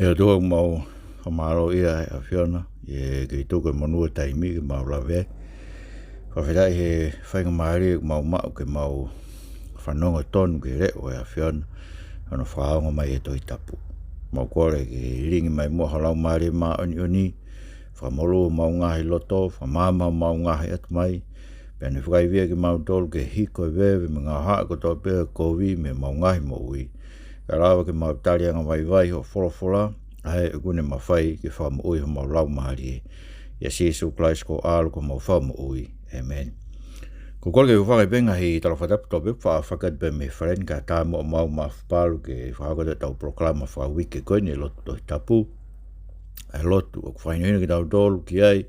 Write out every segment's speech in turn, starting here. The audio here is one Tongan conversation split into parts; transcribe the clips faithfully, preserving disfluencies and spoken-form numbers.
ʻE ʻOtua, ʻoku mau fakamālōʻia ʻa e ʻAfiona, ʻi he kei tuku e monū e taimi ke mau lave ai. Fakafetaʻi he faingamālie ʻoku mau maʻu ke mau fanongo tonu ki he leʻo ʻo e ʻAfiona, hono fakaongo mai e Tohi Tapu. Mau kole ke lilingi mai muʻa ho Laumālie Māʻoniʻoni, fakamolū homau ngaahi loto, fakamaama homau ngaahi ʻatamai, pea ne fakaivia kimautolu ke hiko e veve mo e ngaahi haʻa kotoa pē ʻo e kovi mei heʻemau ngaahi moʻui. Kae lava ke mau tali angavaivai hoʻo folofola, ʻa ē ʻoku ne mafai ke fakamoʻui homau laumālie. ʻIa Sīsū Kalaisi ko ho ʻAlo ko homau Fakamoʻui. ʻĒmeni. Ko e kole ke u hūfanga pē he ngaahi tala fakatapu kotoa pē ʻoku faʻa fakatapu pē mei he fale ni, kae ʻatā muʻa homau mafapalu ke fakahoko ʻetau polokalama fakauike ko eni e lotu Tohi Tapu. ʻA e lotu ʻoku fakahinohino kitautolu ki ai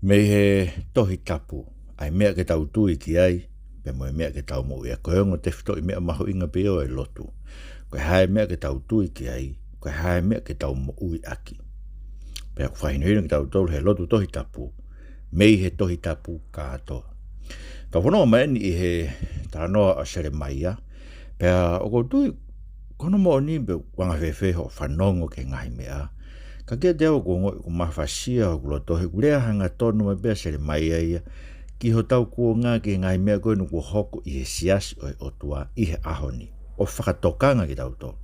mei he Tohi Tapu, ʻa e meʻa ke tau tui ki ai, pea mo e meʻa ke tau moʻui ʻaki. Ko e ongo tefitoʻi meʻa mahuʻinga pē ʻo e lotu. Ko e hā e meʻa ke tau tui ki ai, ko e hā e meʻa ke tau moʻui ʻaki. Pea ʻoku fakahinohino kitautolu he lotu Tohi Tapu, mei he Tohi Tapu kātoa. Tau fanongo mai eni ʻi he talanoa ʻa Selemaia, pea ʻoku ou tui ko hono moʻoni pe ʻoku anga fēfē hoʻo fanongo ki he ngaahi meʻa, ka kiate au ʻoku ongoʻi ʻoku mafasia hoku loto he ʻoku lea hangatonu mai pē ʻa Selemaia ia ki hotau kuonga, ki he ngaahi meʻa ko eni kuo hoko ʻi he siasi ʻo e ʻOtua ʻi he ʻaho ni, ʻo fakatokanga kitautolu.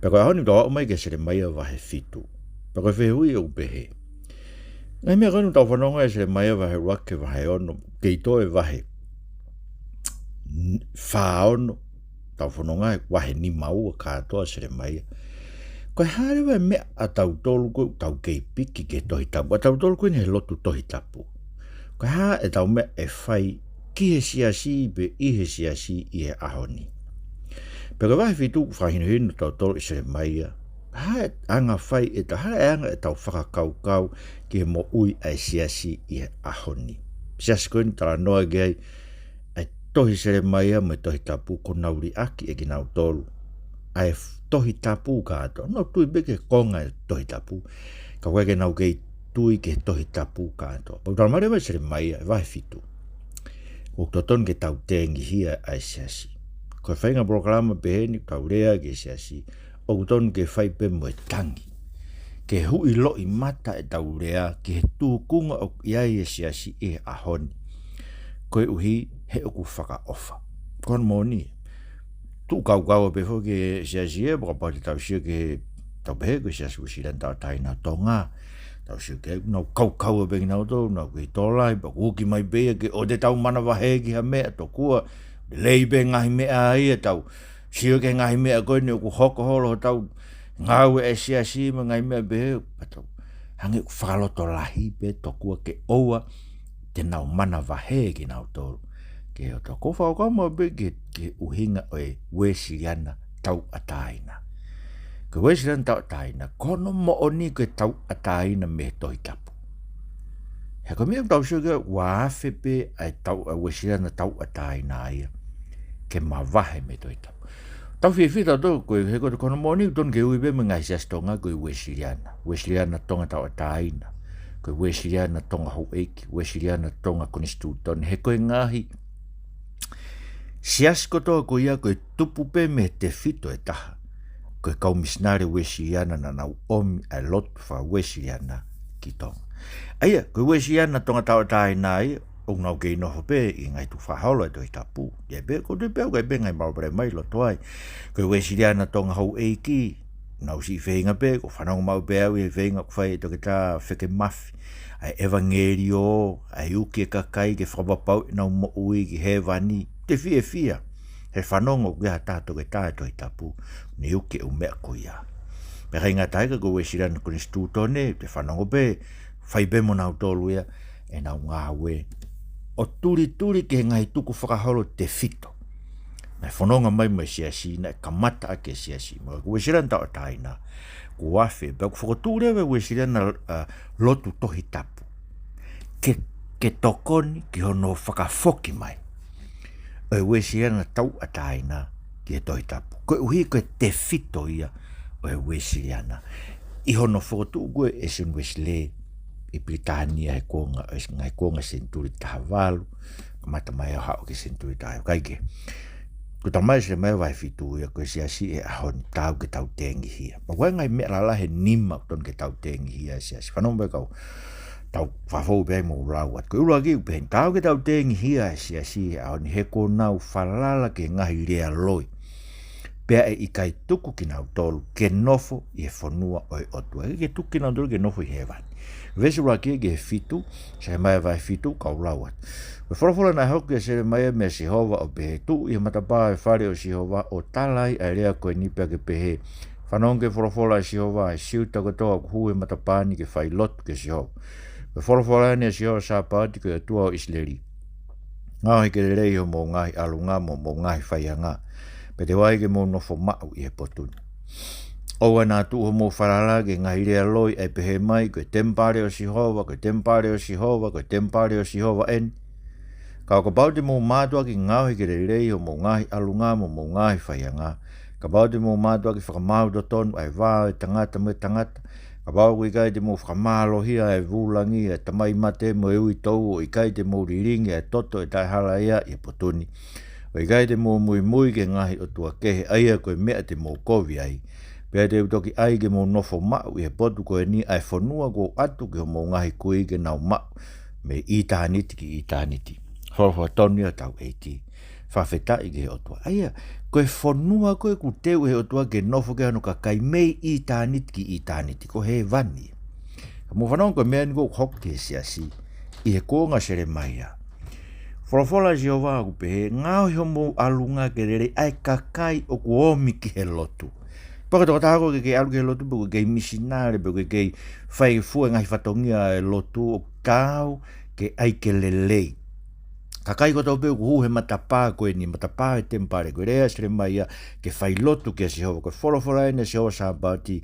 Pea ko e ʻaho ni tau aʻu mai kia Selemaia vahe fitu. Pea ko e fehuʻi ʻoku pehē: ngaahi meʻa ko eni ʻoku tau fanongo ai ʻa Selemaia vahe ʻuluaki ki he vahe ono, kei toe vahe n-, fā ono, tau fanongo ai vahe nima ua kātoa ʻa Selemaia. Ko e hā leva e meʻa ʻatautolu ko ē ʻoku tau kei piki ki he Tohi Tapu, ʻatautolu ko eni he lotu Tohi Tapu? Ko e hā ʻetau meʻa ʻe fai ki he siasi pe ʻi he siasi ʻi he ʻaho ni? Pea ko e vahe fitu ʻoku fakahinohino kitautolu ʻe Selemaia hā e anga fai ʻetau, hā e anga ʻetau fakakaukau ki he moʻui ʻa e siasi ʻi he ʻaho ni. Siasi ko eni talanoa ki ai ʻa e tohi Selemaia mo e Tohi Tapu, kuo nau liʻaki ʻe kinautolu ʻa e f-, Tohi Tapu kātoa. Nau tui pē ki he konga e Tohi Tapu, ka ʻoku ʻikai ke nau kei tui ki he Tohi Tapu kātoa. Pea ʻoku talamai leva ʻe Selemaia ʻi he vahe fitu, ʻoku totonu ke tau tengihia ʻa e siasi. Ko e faʻahinga polokalama pehē ni ʻoku tau lea ki he siasi, ʻoku totonu ke fai pē mo e tangi, ke huʻi loʻimata ʻetau lea ki he tūkunga ʻoku ʻi ai e siasi ʻi he ʻaho ni, koeʻuhi he ʻoku fakaʻofa. Ko hono moʻoni, tuʻu kaukaua pē foki e siasi ia, pea kapau te tau sio ki he, tau pehē ko e Siasi Uēsiliana Tauʻatāina ʻo Tonga, tau sio ki ai, nau kaukaua pē kinautolu, nau kei tō lahi, pea ʻoku uki mai pē ia ke ʻoua te tau manavahē ki ha meʻa, tokua lelei pē ngaahi meʻa ia. Tau sio ki he ngaahi meʻa ko eni ʻoku hoko holo hotau ngāue ʻa e siasi mo e ngaahi meʻa pehē, pea tau hangē ʻoku fakalotolahi pē, tokua ke ʻoua te nau manavahē kinautolu. Ke o tau ko fakakaukau maʻu pē ki he, ki he ʻuhinga ʻo e Uēsiliana Tauʻatāina. Ko e Uēsiliana Tauʻatāina, ko hono moʻoni ko e tauʻatāina mei he Tohi Tapu. He ko e meʻa ʻoku tau sio ki ai, ʻoku afe pē ʻa e tau-, ʻa e Uēsiliana Tauʻatāina ia ke mavahe mei he Tohi Tapu. Tau fiefia tautolu ko e, he ko e, ko hono moʻoni ʻoku totonu ke ui pē mo e ngaahi siasi Tonga ko e Uēsiliana, Uēsiliana Tonga Tauʻatāina, ko e Uēsiliana Tonga Houʻeiki, Uēsiliana Tonga Konisitūtone. He ko e ngaahi siasi kotoa ko ia ko e tupu pē mei he tefito ʻe taha. Ko e kau misinale Uēsiliana naʻa nau ʻomi ʻa e lotu faka-Uēsiliana ki Tonga. ʻA ia, ko e Uēsiliana Tonga Tauʻatāina ia, ʻoku nau kei nofo pē ʻi he ngaahi tukufakaholo ʻa e Tohi Tapu. ʻIo pē, ʻoku ou tui pē ʻoku ʻi ai pē ngaahi palopalema ʻi loto ai. Ko e Uēsiliana Tonga Houʻeiki, nau siʻi feinga pē, ʻoku ou fanongo maʻu pē au ʻi he feinga ʻoku fai ʻe Toketā Feke Mafi, ʻa e ʻevangeliō, ʻa e uki e kakai ke fakapapauʻi ʻenau moʻui ki hēvani. Te fiefia he fanongo ʻoku ʻi ai ha taha toketā he Tohi Tapu, ne uki e ʻū meʻa ko ia. Pea ʻikai ngata ai, ka ko e Uēsiliana Konisitūtone, te fanongo pē, fai pē mo nautolu ia ʻenau ngāue ʻo tulituli ki he ngaahi tukufakaholo tefito naʻe fononga mai mo e siasi, naʻe kamata ʻaki e siasi. Mo e Uēsiliana Tauʻatāina, kuo afe, pea ʻoku fokotuʻu leva e Uēsiliana, ʻa, lotu Tohi Tapu ke, ke tokoni ki hono fakafoki mai ʻo e Uēsiliana Tauʻatāina ki he Tohi Tapu. Koeʻuhi ko e tefito ia ʻo e Uēsiliana. ʻI hono fokotuʻu ko ē ʻe Sione Uēsilī ʻi Pilitānia he kuonga, ʻi he ngaahi kuonga senituli taha valu, kamata mai ʻo haʻu ki he senituli taha hiva, kae kehe, Ko e talamai ʻe Selemaia vahe fitu ia ko e siasi he ʻaho ni taau ke tau tengihia. Pea ko e ngaahi meʻa lalahi ʻe nima ʻoku totonu ke tau tengihia he siasi. Fanongo mai kau tau fafou pē ai mo lau atu. Ko e ʻuluaki ʻoku pehē ni, taau ke tau tengihia he siasi he ʻaho ni he kuo nau falala ki he ngaahi lea loi. Pea ʻe ʻikai tuku kinautolu ke nofo ʻi he fonua ʻo e ʻOtua. ʻIkai ke tuku kinautolu ke nofo ʻi hēvani. Veesi ʻuluaki ki he fitu, Selemaia vahe fitu, kau lau atu. Ko e folofola naʻe hoko kia Selemaia meia Sihova ʻo pehē, tuʻu ʻi he matapā ʻo e fale ʻo Sihova ʻo tala ai ʻa e lea ko eni pea ke pehē, fanongo ki he folofola ʻa Sihova, ʻa e Siuta kotoa ʻoku hū he matapā ni ke fai lotu kia Sihova. Ko e folofola eni ʻa Sihova Sāpaoti ko e ʻOtua ʻo ʻIsileli. Ngaohi ke lelei hoʻomou ngaahi ʻalunga mo hoʻomou ngaahi faianga, pea te u ʻai ke mou nofo maʻu ʻi he potu ni. ʻOua naʻa tuʻu hoʻomou falala ki he ngaahi lea loi ʻa e pehē mai, ko e temipale ʻo Sihova, ko e temipale ʻo Sihova, ko e temipale ʻo Sihova eni. Ka ʻo kapau te mou mātuʻaki ngaohi ke lelei hoʻomou ngaahi ʻalunga mo hoʻomou ngaahi faianga, kapau te mou mātuʻaki fakamaau totonu ʻa e vā ʻo e tangata mo e tangata, kapau ʻoku ʻikai te mou fakamālohia ʻa e vūlangi, ʻa e tamai mate mo e uitou, ʻo ʻikai te mou lilingi ʻa e toto ʻo e taʻehalaia ʻi he potu ni, ʻo ʻikai te mou muimui ki he ngaahi ʻotua kehe, ʻa ia ko e meʻa te mou kovi ai, pea te u toki ʻai ke mou nofo maʻu ʻi he potu ko eni, ʻa e fonua kuo u ʻatu ki hoʻomou ngaahi kui ke nau maʻu mei ʻitāniti ki ʻitāniti. Folofola tonu ia ʻa hotau ʻEiki. Fakafetaʻi ki he ʻOtua. ʻA ia, ko e fonua ko ē ʻoku teu ʻe he ʻOtua ke nofo ki ai hono kakai mei ʻitāniti ki ʻitāniti, ko hēvani. Ka mou fanongo, ko e meʻa eni ʻoku hoko ki he siasi ʻi he kuonga ʻo Selemaia. Folofola ʻa Sihova ʻoku pehē, ngaohi hoʻomou ʻalunga ke lelei, ʻa e kakai ʻoku omi ki he lotu. Pea ko e tokotaha ko ē ʻoku ʻikai ke ʻalu ki he lotu, pe ʻoku ʻikai ke misinale, pe ʻoku ʻikai ke fai fua e ngaahi fatongia ʻo e lotu, ʻoku taau ke ʻai ke lelei. Kakai kotoa pē ʻoku hū he matapā ko eni, matapā ʻo e temipale, ko e lea ʻa Selemaia ke fai lotu kia Sihova, ko e folofola eni ʻa Sihova Sāpaoti,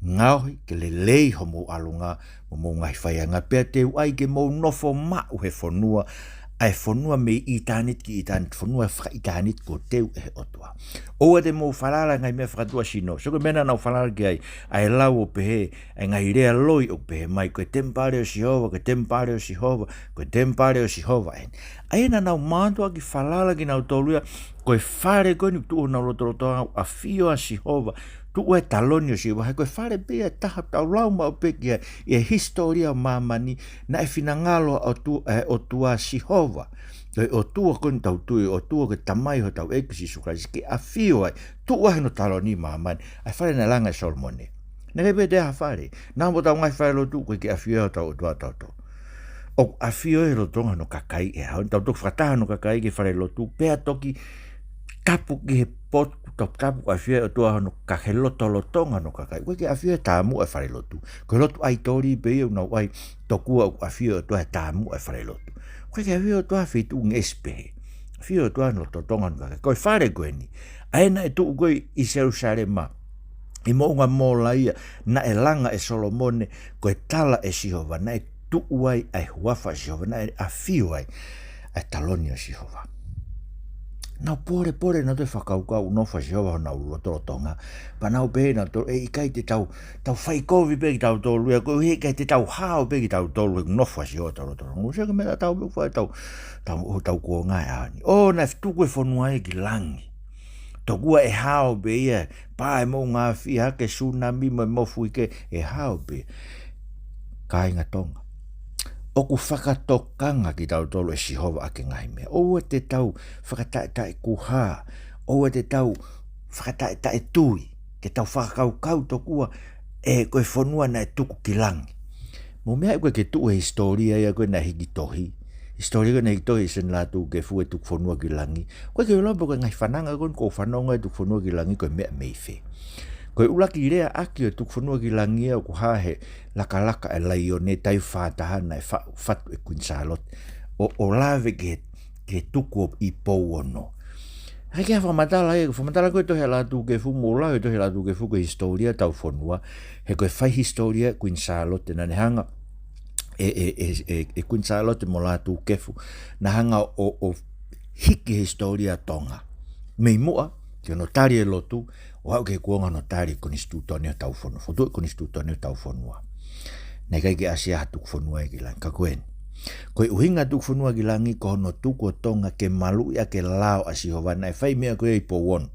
ngaohi ke lelei hoʻomou ʻalunga mo hoʻomou ngaahi faianga, pea te u ʻai ke mou nofo maʻu he fonua, ʻa e fonua mei ʻitāniti ki ʻitāniti, fonua fakaʻitāniti kuo teu ʻe he ʻOtua. ʻOua te mou falala ki he ngaahi meʻa fakatuʻasino. Sio ki he meʻa naʻa nau falala ki ai, ʻa e lau ʻo pehē, ʻa e ngaahi lea loi ʻoku pehē mai, ko e temipale ʻo Sihova, ko e temipale ʻo Sihova, ko e temipale ʻo Sihova eni. ʻA ia naʻa nau mātuʻaki falala kinautolu ia, ko e fale ko eni ʻoku tuʻu honau lotolotonga ʻoku ʻafio ai ʻa Sihova, tuʻu ai e taloni ʻo Sihova, he ko e fale pē ia ʻe taha, tau lau maʻu pē ki ai, ʻi he hisitōlia ʻo māmani, naʻe finangalo ʻa e ʻOtua, ʻa e ʻOtua Sihova. Ko e ʻOtua ko eni ʻoku tau tui, ʻOtua ko e Tamai hotau ʻEiki ko Sīsū Kalaisi, ke ʻafio ai, tuʻu ai hono taloni ʻi māmani, ʻa e fale naʻe langa ʻe Solomone. Naʻe ʻikai pē toe ʻi ai ha fale. Naʻa mo ʻetau ngaahi falelotu, ʻoku ʻikai ke ʻafio ai hotau ʻOtua ʻatautolu. ʻOku ʻafio ʻi he lotolotonga hono kakai ʻe hao. Tau toki fakataha hono kakai ki he falelotu, pea toki tapu ki he potu, tapu, tapu ʻafio ʻa e ʻOtua hono ka-, he lotolotonga hono kakai. ʻOku ʻikai ke ʻafio he tāmuʻa ʻo e falelotu. Ko e lotu ʻaitoli pē ia ʻoku nau ʻai, tokua ʻoku ʻafio ʻa e ʻOtua he tāmuʻa ʻo e falelotu. ʻOku ʻikai ke ʻafio ʻa e ʻOtua he feituʻu ngeʻesi pehē. ʻAfio ʻa e ʻOtua he lotolotonga hono kakai. Ko e fale ko eni, ʻa ia naʻe tuʻu ko ē ʻi Selūsalema, ʻi Moʻunga Molaia, naʻe langa ʻe Solomone, ko e tala ʻe Sihova, naʻe tuʻu ai ʻa e huafa ʻo Sihova, naʻe ʻafio ai ʻa e taloni ʻo Sihova. Nau pōlepole nautolu he fakakaukau ʻoku nofo ʻa Sihova honau lotolotonga. Pea nau pehē nautolu, ʻe ʻikai te tau, tau fai kovi pē kitautolu ia, koeʻuhi he ʻikai te tau hao pē kitautolu he ʻoku nofo ʻa Sihova hotau lotolotonga. ʻOku sio ki he meʻa naʻa tau pē fai tau, tau, tau kuonga ʻi he ʻaho ni. ʻO, naʻe tuku e fonua ia ki langi. Tokua ʻe hao pē ia, pā e moʻungaafi, hake e sūnami mo e mofuike, ʻe hao pē. Kāinga Tonga, ʻoku fakatokanga kitautolu ʻe Sihova ʻaki e ngaahi meʻa. ʻOua te tau fakataʻetaʻekuhā, ʻoua te tau fakataʻetaʻetui, ke tau fakakaukau tokua ʻe ko e fonua naʻe tuku ki langi. Mou meaʻi ʻoku ʻikai ke tuʻu he hisitōlia ia ko ē naʻe hiki tohi. Hisitōlia ko ē naʻe hiki tohi ʻe Senilā Tuʻukefu, e tuku fonua ki langi. ʻOku ʻikai ke u ʻilo pe ko e ngaahi fananga ko eni ʻoku ou fanongo ai, tuku fonua ki langi ko e meʻa mei fē. Ko e ʻuluaki lea ʻaki ʻo e tuku fonua ki langi ia ʻoku hā he lakalaka ʻa e laione, taimi fātaha naʻe fa-, fatu ʻe Kuini Sālote. ʻO, ʻo lave ki he, ki he tuku ʻi Pouono. ʻA ia ke fakamatala ia, fakamatala ko ē tohi ʻa Lā Tuʻukefu, mou lau e tohi ʻa Lā Tuʻukefu ko e hisitōlia ʻetau fonua, he ko e fai hisitōlia ʻa Kuini Sālote naʻa ne hanga, ʻe, ʻe, ʻe, ʻe, ʻe Kuini Sālote mo Lā Tuʻukefu, naʻa na hanga ʻo, ʻo hiki e hisitōlia ʻo Tonga. Mei muʻa ki hono tali e lotu, ʻo aʻu ki he kuonga hono tali e konisitūtone ʻo hotau fonua, fokotuʻu e konisitūtone ʻo hotau fonua. Naʻe ʻikai ke ʻasi ha tuku fonua ia ki langi, ka ko eni. Ko e ʻuhinga tuku fonua ki langi ko hono tuku ʻo Tonga ke maluʻi ʻaki e lao ʻa Sihova, naʻe fai meʻa ko ia ʻi Pouono.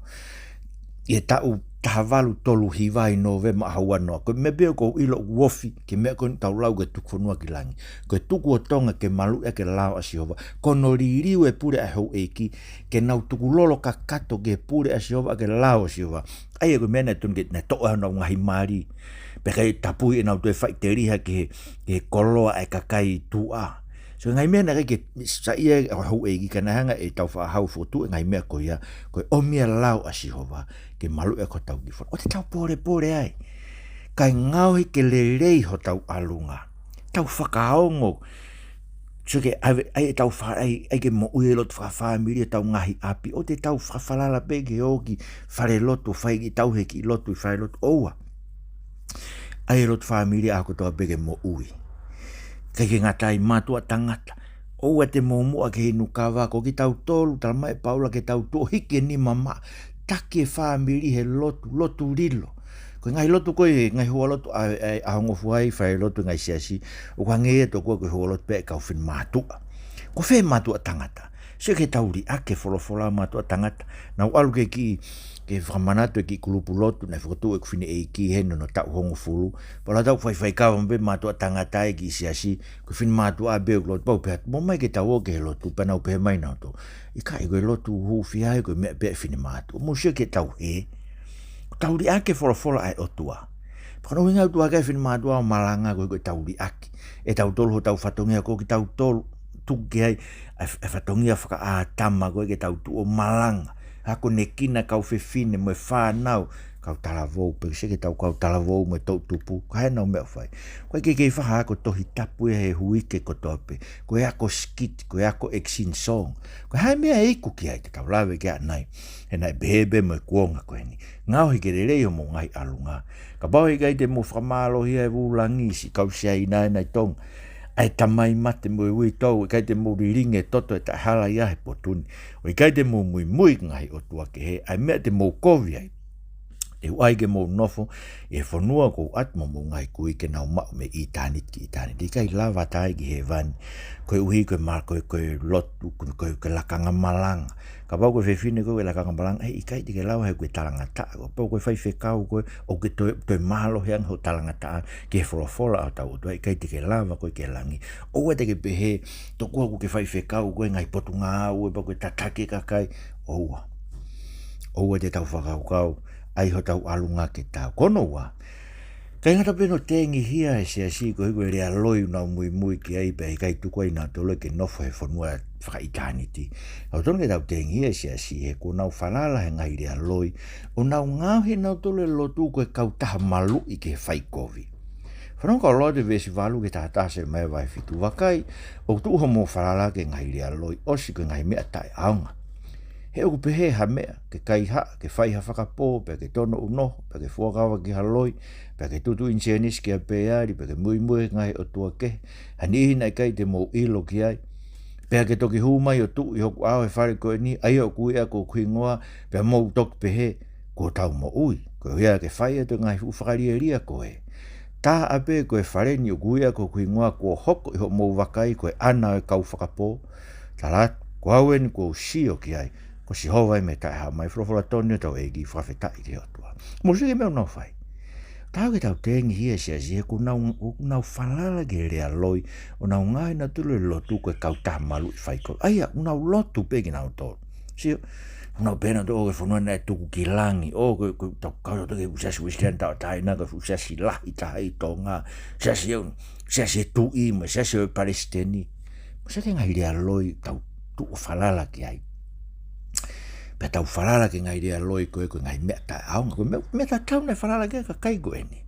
ʻI he taʻu taha valu tolu hiva ʻi Nōvema ʻaho ua noa. Ko e meʻa pē ʻoku ou ʻilo ʻoku ofi ki he meʻa ko eni ʻoku tau lau ko e tuku fonua ki langi. Ko e tuku ʻo Tonga ke maluʻi ʻaki e lao ʻa Sihova. Ko hono liliu e pule ʻa e houʻeiki ke nau tukulolo kakato ki he pule ʻa Sihova, ʻaki e lao ʻa Sihova. ʻA ia ko e meʻa naʻe tonu ke nau toʻo honau ngaahi mali. Pea ʻikai tapui ʻenau toe faʻiteliha ki he, ki he koloa ʻa e kakai tuʻa. So ngaahi meʻa naʻe ʻikai ke saiʻia ai e houʻeiki ka naʻe hanga ʻe he tau faʻahi ʻo fokotuʻu e ngaahi meʻa ko ia, ko e ʻomi e lao ʻa Sihova ke maluʻi ʻaki hotau kiʻi fonua. ʻOua te tau polepole ai. Kae ngaohi ke lelei hotau ʻalunga. Tau fakaongo. So ke ʻave, ʻai ʻetau fa-, ʻai, ʻai ke moʻui e lotu fakafāmili ʻetau ngaahi ʻapi. ʻOua te tau fakafalala pē ki he ō ki falelotu, fai kiʻi tauhi kiʻi lotu ʻi falelotu. ʻOua. ʻAi e lotu fāmili ʻaho kotoa pē ke moʻui. ʻIkai ke ngata ai, mātuʻa tangata. ʻOua te mou muʻa ki he inu kava, ko kitautolu, talamai ʻe Paula ke tau tuʻu ʻo hiki e nima maʻa. Taki e fāmili he lotu, lotu lilo. Ko e ngaahi lotu ko ē, ngaahi houalotu ʻa, ʻa, ʻaho ngofua ʻi falelotu, ngaahi siasi, ʻoku hangē ia tokua ko e houalotu pē ʻa e kau finemātuʻa. Ko fē mātuʻa tangata? Sio ki he tau liʻaki e folofola, mātuʻa tangata. Naʻá ku ʻalu ki he kiʻi, ke fakamanatu e kiʻi kulupu lotu naʻe fokotuʻu ʻe heʻeku fineʻeiki heni ʻi hono taʻu hongofulu. Pea ʻalu atu ʻo faifai kava mo e mātuʻa tangata ʻi he kiʻi siasi, ko e finemātuʻa pē ʻoku lotu, pea u pehē atu, mou ō mai ke tau ō ki he lotu, pea nau pehē mai nautolu, ʻikai, ko e lotu hūfia ia ko e meʻa pē ʻa e finemātuʻa. Mou sio ki he tau hē. Tau liʻaki e folofola ʻa e ʻOtua. Pea ko hono ʻuhinga ʻoku tuʻu hake ai e finemātuʻa ʻo malanga ko ē, ko e tau liʻaki. ʻE tautolu hotau fatongia, ko kitautolu tuku ki ai ʻa e, ʻa e fatongia fakaʻātama ko ē ke tau tuʻu ʻo malanga. Akonekina kau fefine mo e fānau, kau talavou, pea sio ki he tau kau talavou mo e toʻutupu, ko e hā ʻenau meʻa ʻoku fai? ʻOku ʻikai ke kei fai ha ako Tohi Tapu ia he uike kotoa pē. Ko e ako skit, ko e ako action song. Ko e hā e meʻa ʻe iku ki ai, te tau lave ki ai ʻanai. He naʻe pehē pē mo e kuonga ko eni. Ngaohi ke lelei homou ngaahi ʻalunga. Kapau ʻe ʻikai te mou fakamālohia e vūlangi, siʻi kau Siaina ʻena ʻi Tonga, ʻa e tamai mate mo e uitou, ʻikai te mou lilingi e toto ʻo e taʻehalaia he potu ni, ʻo ʻikai te mou muimui ki he ngaahi ʻotua kehe, ʻa e meʻa te mou kovi ai, te u ʻai ke mou nofo ʻi he fonua kuo u ʻatu mo hoʻomou ngaahi kui ke nau maʻu mei ʻitāniti ki ʻitāniti. ʻIkai lava ʻa e taaʻi ki hēvani koeʻuhi ko e ma-, ko e, ko e lotu, ko e, ko e, ko e lakanga malanga. Kapau ko e fefine koe ʻoku ke lakanga malanga, ʻe ʻikai te ke lava he ʻoku ke talangataʻa. Kapau ko e faifekau koe ʻoku ke toe, toe mālohi ange hoʻo talangataʻa ki he folofola ʻa hotau ʻOtua, ʻikai te ke lava koe ki langi. ʻOua te ke pehē, tokua ʻoku ke faifekau koe he ngaahi potungāue, pea ko e tataki e kakai. ʻOua. ʻOua te tau fakakaukau, ʻai hotau ʻalunga ke tau. Ko hono ua, ʻikai ngata pē ʻi hono tengihia e siasi koeʻuhi ko e lea loi ʻoku nau muimui ki ai, pea ʻikai tuku ai nautolu ke nofo he fonua fakaʻitāniti. ʻOku totonu ke tau tengihia e siasi he kuo nau falala he ngaahi lea loi, ʻo nau ngaohi nautolu e lotu ko e kautaha maluʻi ki he faikovi. Fanongo kau lau atu e veesi valu ki he taha taha Selemaia vahe fitu: Vakai, ʻoku tuʻu hoʻomou falala ki he ngaahi lea loi, ʻosi ko e ngaahi meʻa taʻeʻaonga. He ʻoku pehē ha meʻa, ke kaihaʻa, ke fai ha fakapō, pea ke tono ʻunoho, pea ke fuakava ki ha loi, pea ke tutu ʻinisēnisi kia Peali, pea ke muimui ki he ngaahi ʻotua kehe, ha niʻihi naʻe ʻikai te mou ʻilo ki ai. Pea ke toki hū mai ʻo tuʻu ʻi hoku ʻao he fale ko eni, ʻa ia ʻoku ui ʻaki hoku hingoa, pea mou toki pehē, kuo tau moʻui, koeʻuhi ke fai atu e ngaahi fuʻu fakalielia ko ē. Tā ʻapē ko e fale ni ʻoku ui ʻaki hoku hingoa kuo hoko ʻi hoʻomou vakai ko e ʻana ʻo e kau fakapō. Tala atu, ko au eni kuo u sio ki ai, ko Sihova ia mei he Taʻehāmai. Folofola tonu ʻa hotau ʻEiki, fakafetaʻi ki he ʻOtua. Mou sio ki he meʻa ʻoku nau fai. Tau ke tau tengihia e siasi he ʻoku nau, ʻoku nau falala ki he lea loi, ʻo nau ngaohi nautolu e lotu ko e kautaha maluʻi faikovi. ʻA ia, ʻoku nau lotu pē kinautolu. Sio, ʻoku nau pehē nautolu ʻoku ʻi he fonua naʻe tuku ki langi, ʻo ko, ko e tau kau nautolu ki he fuʻu siasi Uēsiliana Tauʻatāina, ko e fuʻu siasi lahi taha ʻi Tonga, siasi ʻo, siasi e tuʻi, mo e siasi ʻo e palesiteni. Mou sio ki he ngaahi lea loi, tau tuʻu ʻo falala ki ai. Pea tau falala ki he ngaahi lea loi ko ē ko e ngaahi meʻa taʻeʻaonga, ko e meʻa, meʻa tatau naʻe falala ki ai e kakai ko eni.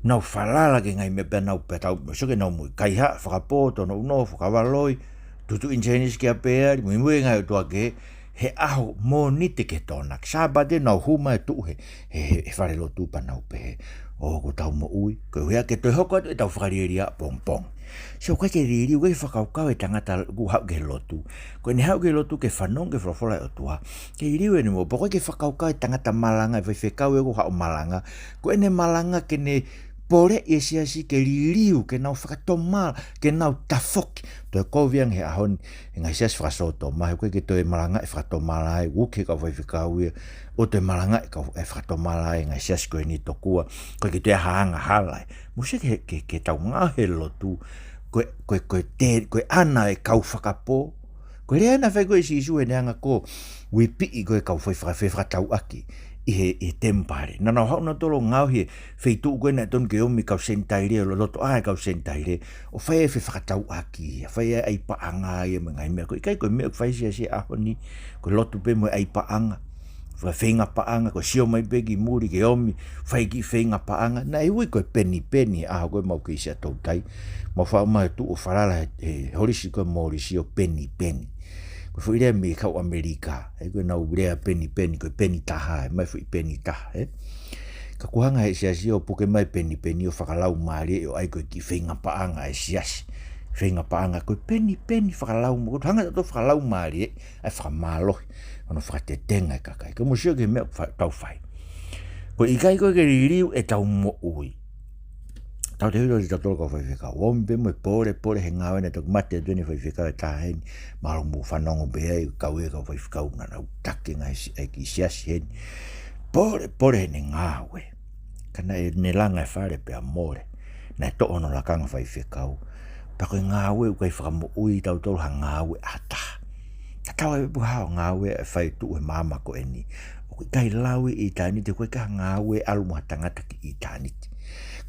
Nau falala ki he ngaahi meʻa pea nau, pea tau, mou sio ki heʻenau muimui, kaihaʻa, fakapō, tono ʻunoho, fuakava loi, tutu ʻinisēnisi kia Peali, muimui ki he ngaahi ʻotua kehe, he ʻaho Mōnite ki he Tokonaki. Sāpate nau hū mai ʻo tuʻu he, he, he, he falelotu pea nau pehē, ʻoku tau moʻui, koeʻuhi ke toe hoko atu ʻetau fakalielia ʻapongipongi. Sio, ʻoku ʻikai ke liliu, ʻoku ʻikai ke fakakaukau e tangata ʻoku haʻu ki he lotu. Ko ʻene haʻu ki he lotu ke fanongo ki he folofola ʻa e ʻOtua, ke liliu ʻene moʻui, pea ʻoku ʻikai ke fakakaukau e tangata malanga, e faifekau ʻoku haʻu ʻo malanga, ko ʻene malanga ke ne poleʻi e siasi ke liliu, ke nau fakatomala, ke nau tafoki. Toe kovi ange he ʻaho ni, he ngaahi siasi fakasōtoma, he ʻoku ʻikai ke toe malangaʻi fakatomala ai, uki he kau faifekau ia, ʻo toe malangaʻi kau e fakatomala ai, ngaahi siasi ko eni tokua, ʻoku ʻikai ke toe ʻi ai ha angahala ai. Mou sio ki he, ki he, ki he tau ngāue he lotu, ko e, ko e, ko e te, ko e ʻana e kau fakapō, ko e lea naʻe fai ko ē ʻe Sīsū heʻene anga ko ē ʻo uipiʻi ko ē kau fai faka-, fai fakatauʻaki ʻi he, ʻi he temipale. Naʻa nau haʻu nautolu ʻo ngaohi e feituʻu ko ē naʻe tonu ke ʻomi kau Senitaile, ʻo loto ʻa e kau Senitaile, ʻo fai e fai fakatauʻaki ia, fai e ʻai paʻanga ia mo e ngaahi meʻa. ʻOku ʻikai ko e meʻa ʻoku fai siasi he ʻaho ni, ko e lotu pē mo e ʻai paʻanga. Fai feinga paʻanga, ko e sio mai pē ki muli ke ʻomi, fai kiʻi feinga paʻanga. Naʻe ui ko e penipeni he ʻaho ko ē ʻemau kei siʻa toutai. Mau faʻu mai tuʻu ʻo falala he, he holisi ko ē Molisi ʻo penipeni. Ko e foʻi lea mei he kau ʻAmelika, ē, ko ʻenau lea penipeni, ko e peni taha, ʻomai foʻi peni taha, ē. Ka kuo hanga he siasi ʻo puke mai penipeni ʻo fakalaumālie, ʻo ʻai ko e kiʻi feinga paʻanga e siasi. Feinga paʻanga, ko e penipeni fakalaumālie, ko e hanga ʻe tautolu ʻo fakalaumālie ʻa e fakamālohi, ʻo ne fakatetenga e kakai. Ka mou sio ki he meʻa ʻoku fa-, tau fai. ʻOku ʻikai ko ē ke liliu ʻetau moʻui. Tautefito kitautolu kau faifekau. ʻOmi pē mo e pōlepole he ngāue naʻe toki mate atu eni e faifekau ʻe taha heni. Mahalo mou fanongo pē ai, kau e kau faifekau naʻa nau taki e ngaahi si-, e kiʻi siasi heni. Pōlepole heʻene ngāue. Ka naʻe ne langa e fale pea mole. Naʻe toʻo hono lakanga faifekau. Pea ko e ngāue ʻoku ʻikai fakamoʻui tautolu ha ngāue ʻa ha taha. Tatau ai pē pe ko e hā e ngāue ʻe fai tuʻu he māmani ko eni. ʻOku ʻikai lau ʻi ʻitāniti, ʻoku ʻikai ha ngāue ʻalu mo ha tangata ki ʻitāniti.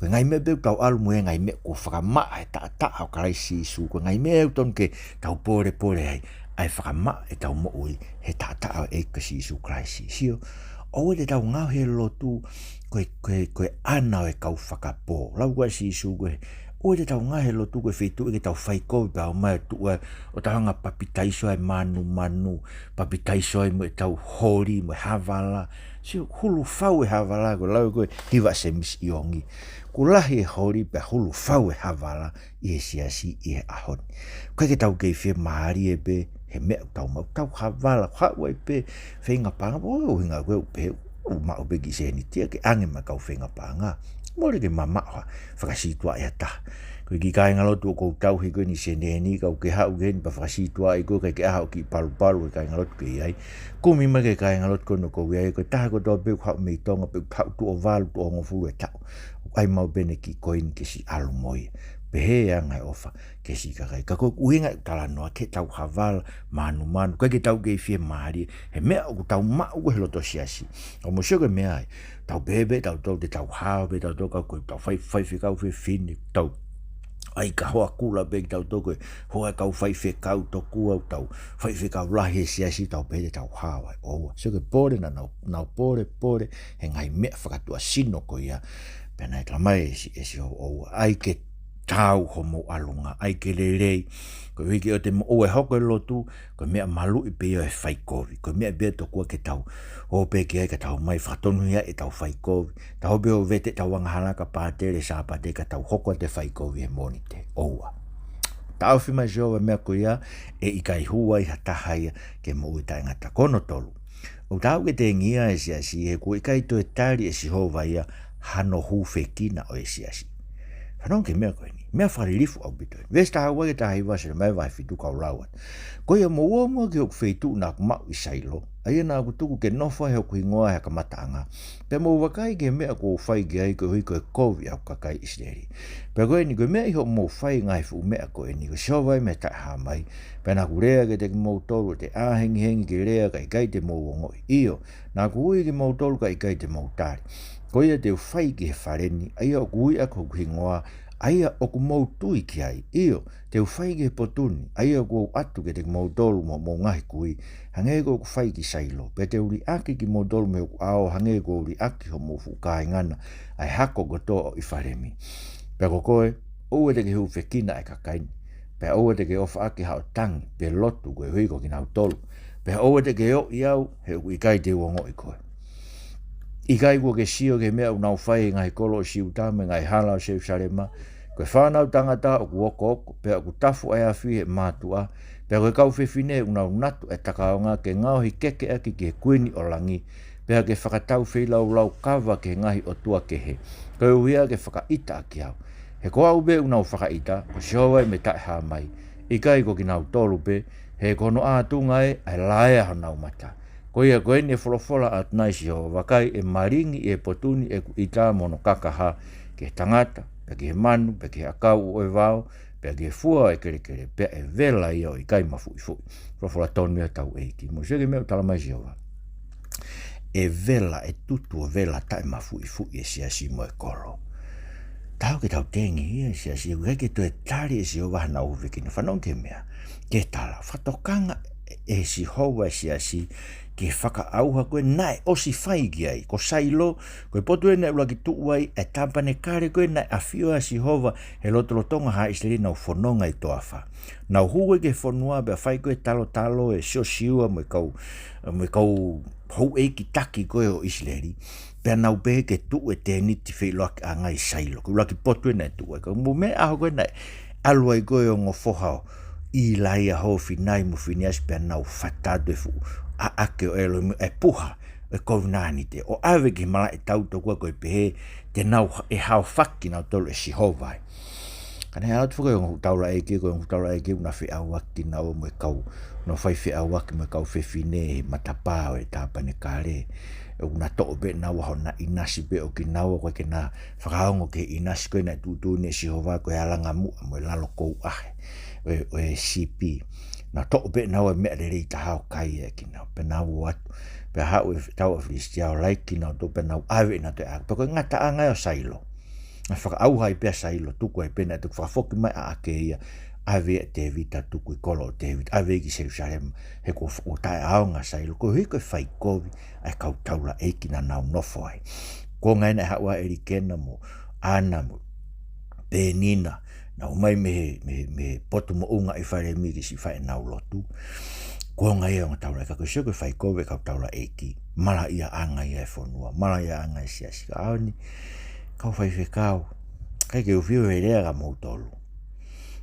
Ko e ngaahi meʻa pē ʻoku tau ʻalu mo e ngaahi meʻa kuo fakamaʻa ʻe he taʻataʻa ʻo Kalaisi Sīsū. Ko e ngaahi meʻa ʻoku tonu ke tau pōlepole ai, ʻa e fakamaʻa ʻetau moʻui he taʻataʻa ʻo e ʻEiki ko Sīsū Kalaisi. Sio, ʻoua te tau ngāue he lotu ko e, ko e, ko e ʻana ʻo e kau fakapō. Lau ko ē ʻa Sīsū ko ē, ʻoua te tau ngāue he lotu ko e feituʻu ke tau fai kovi pea ʻomai e tuʻa ʻo tau hanga ʻo papitaiso ai e mānumanu, papitaiso ai mo ʻetau holi mo e havala. Sio, hulu fau e havala, ko e lau ko ē ʻa Hiva Sēmisi ʻIongi. Kuo lahi e holi pea hulu fau e havala ʻi he siasi ʻi he ʻaho ni. ʻOku ʻikai ke tau kei fiemālie pē he meʻa ʻoku tau maʻu, tau havala, haʻu ai pē feinga paʻanga, ʻo ʻuhinga ko ē ʻoku pehē, ʻoku maʻu pē kiʻi sēniti ia ke ʻange maʻa e kau feinga paʻanga. Mole ke mamaʻo ha fakasītuʻaʻi ha taha. Ko e kiʻi kāingalotu ʻoku ou tauhi ko eni, sēniti eni, ka ʻoku ke haʻu ki heni pea fakasītuʻaʻi koe, ʻikai ke ʻi ai haʻo kiʻi palupalu e kāingalotu ke ʻi ai. Kumi mai ki he kāingalotu ko eni ʻoku ou ʻi ai, ko e taha kotoa pē ʻoku haʻu mei Tonga pe ʻoku haʻu tuʻo valu, tuʻo hongofulu e taʻu, ʻoku ʻai maʻu pē ʻene kiʻi koini ke siʻi ʻalu mo ia. Pehē ʻa e anga e ʻofa ki he siʻi kakai. Ka ko e ʻuhinga ʻeku talanoa ki heʻetau havala, mānumanu, ʻikai ke tau kei fiemālie he meʻa ʻoku tau maʻu he loto siasi. Ka mou sio ki he meʻa ai, tau pehē pē tautolu te tau hao pē tautolu, ka ko ʻetau fai, faifekau fefine, tau ʻai ka hoa kula pē kitautolu ko e hoa e kau faifekau tokua, tau faifekau lahi he siasi, tau pehē te tau hao ai. ʻOua, sio ki he pole naʻa nau, nau pōlepole he ngaahi meʻa fakatuʻasino ko ia. Pea naʻe talamai ʻe Si-, ʻe Sihova, ʻoua, ʻai ke taau hoʻomou ʻalunga, ʻai ke lelei, koeʻuhi ke ʻoua te mo-, ʻoua ʻe hoko e lotu ko e meʻa maluʻi pē ia ʻo e fai kovi, ko e meʻa pē ia tokua ke tau ō pē ki ai ka tau ō mai fakatonuhia ʻetau fai kovi, tau ō pē ʻo vete ʻetau angahala kia pātele Sāpate ka tau hoko atu e fai kovi he Mōnite. ʻOua. Taʻofi mai ʻe Sihova e meʻa ko ia, ʻe ʻikai hū ai ha taha ia ki he moʻui taʻengata. Ko hono tolu, ʻoku taau ke tengia e siasi he kuo ʻikai toe tali ʻe Sihova ia hano hūfekina ʻo e siasi. Fanongo ki he meʻa ko eni, meʻa fakalilifu ʻaupito eni. Veesi taha ua ki he taha hiva, Selemaia vahe fitu, kau lau atu. Ko ia mou ō muʻa ki hoku feituʻu naʻa ku maʻu ʻi Sailo, ʻa ia naʻa ku tuku ke nofo ai hoku hingoa he kamataʻanga. Pea mou vakai ki he meʻa kuo u fai ki ai koeʻuhi ko e kovi ʻa hoku kakai ʻIsileli. Pea ko eni, ko e meʻa ʻi hoʻomou fai e ngaahi fuʻu meʻa ko eni, ko Sihova ia mei he Taʻehāmai. Pea naʻa ku lea kiate kimoutolu ʻo te ʻā hengihengi ke lea, kae ʻikai te mou ongoʻi. ʻIo, naʻa ku ui kimoutolu kae ʻikai te mou tali. Ko ia te u fai ki he fale ni, ʻa ia ʻoku ui ʻaki hoku hingoa, ʻa ia ʻoku mou tui ki ai. ʻIo, te u fai ki he potu ni, ʻa ia ʻoku ou ʻatu kiate kimoutolu mo hoʻomou ngaahi kui, hangē ko ʻeku fai ki Sailo. Pea te u liʻaki kimoutolu mei hoku ʻao, hangē ko ʻeku liʻaki homou fuʻu kāinga na, ʻa e hako kotoa ʻo ʻIfalemi. Pea ko koe, ʻoua te ke hūfekina ʻa e kakai ni, pea ʻoua te ke ʻofaʻaki haʻo tangi pe lotu koeʻuhi ko kinautolu, pea ʻoua te ke ʻoʻi au, he ʻoku ʻikai te u ongoʻi koe. ʻIkai kuo ke sio ki he meʻa ʻoku nau fai ʻi he ngaahi kolo ʻo Siuta mo e ngaahi hala ʻo Selūsalema? Ko e fānau tangata ʻoku okooko, pea ʻoku tafu ʻa e afi ʻi he mātuʻa, pea ko e kau fefine ʻoku nau natu ʻa e takaonga ke ngaohi keke ʻaki ki he kuini ʻo langi, pea ke fakatau feilaulau kava ki he ngaahi ʻotua kehe, koeʻuhi ke fakaʻita ʻaki au. He ko au pē ʻoku nau fakaʻita, ko Sihova ia mei taʻehāmai, ʻikai ko kinautolu pē, he ko hono ʻātunga ē ʻa e laea honau mata. Ko ia ko eni ʻe folofola atu nai Sihova, vakai, ʻe malingi ʻi he potu ni ʻeku ʻita mo hono kakaha, ki he tangata, pea ki he manu, pea ki he ʻakau ʻo e vao, pea ki he fua ʻo e kelekele, pea ʻe vela ia ʻo ʻikai mafuʻifuʻi. Folofola tonu ia ʻa hotau ʻEiki. Mou sio ki he meʻa ʻoku tala mai Sihova. ʻE vela, ʻe tutu ʻo vela taʻemafuʻifuʻi e siasi mo e kolo. Tau ke tau tengihia e siasi, ʻoku ʻikai ke toe tali ʻe Sihova hanau hūfekina. Fanongo ki he meʻa. Ke tala, fakatokanga ʻe Sihova e siasi ki he fakaʻauha ko ē naʻe ʻosi fai ki ai. Ko Sailo, ko e potu ē naʻe ʻuluaki tuʻu ai e tāpanekale ko ē naʻe ʻafio ai ʻa Sihova he lotolotonga ʻa ʻIsileli ʻi heʻenau fononga ʻi he toafa. Nau hū ai ki he fonua pea fai ko ē e talotalo ʻe Siosiua mo e kau, mo e kau houʻeiki taki ko ē ʻo ʻIsileli. Pea nau pehē ke tuʻu e tēniti feʻiloakiʻanga ʻi Sailo. Ko e ʻuluaki potu ē naʻe tuʻu ai. Ka mou meʻa ʻaho ko ē naʻe ʻalu ai ko ē e ongo foha ʻo ʻĪlaia, Hofinai mo Finiasi, pea nau fata atu e fuʻu ʻaʻake ʻo e ʻElohimi, e puha ʻo e kovinānite, ʻo ʻave ki he malaʻe tau tokua ko e pehē te nau ha-, ʻe haofaki kinautolu ʻe Sihova ai. Ka naʻe ʻalu atu foki e ongo taulaʻeiki, ko e ongo taulaʻeiki ʻoku na feʻauaki kinaua mo e kau, na fai feʻauaki mo e kau fefine he matapā ʻo e tāpanekale. ʻOku na toʻo pē naua hona ʻinasi pē ʻo kinaua, ʻoku ʻikai ke na fakaongo ki he ʻinasi ko ē naʻe tuʻutuʻuni ʻe Sihova ko e alangamuʻa mo e lalo kouʻahe ʻo e, ʻo e sipi. Na toʻo pē naua e meʻa lelei taha ʻo kai ʻe kinaua. Pea nau ō atu, pea haʻu e tau ʻa Filisitia ʻo laiki kinautolu, pea nau ʻave kinautolu e ʻaʻake. Pea ko e ngataʻanga ia ʻo Sailo. Naʻe fakaʻauha ai pē ʻa Sailo, tuku ai pē, naʻe toki fakafoki mai e ʻaʻake ia, ʻave ʻe Tēvita, tuku ʻi he kolo ʻo Tēvita, ʻave ki Selusalema, he kuo f-, kuo taʻeʻaonga ʻa Sailo, koeʻuhi ko e faikovi ʻa e kau taulaʻeiki naʻa nau nofo ai. Kuonga ia naʻe haʻu ai ʻa ʻElikena mo ʻAna mo Penina, naʻa nau ō mai mei he, mei he, mei he potu moʻunga ʻEfalemi ke siʻi fai ʻenau lotu. Kuonga ia e ongo taulaʻeiki, ka ko e sio ko e faikovi e kau taulaʻeiki, malaʻiaʻanga ia e fonua, malaʻiaʻanga e siasi. Ka ʻaho ni, kau faifekau, ʻikai ke u fie ʻi he lea kia moutolu.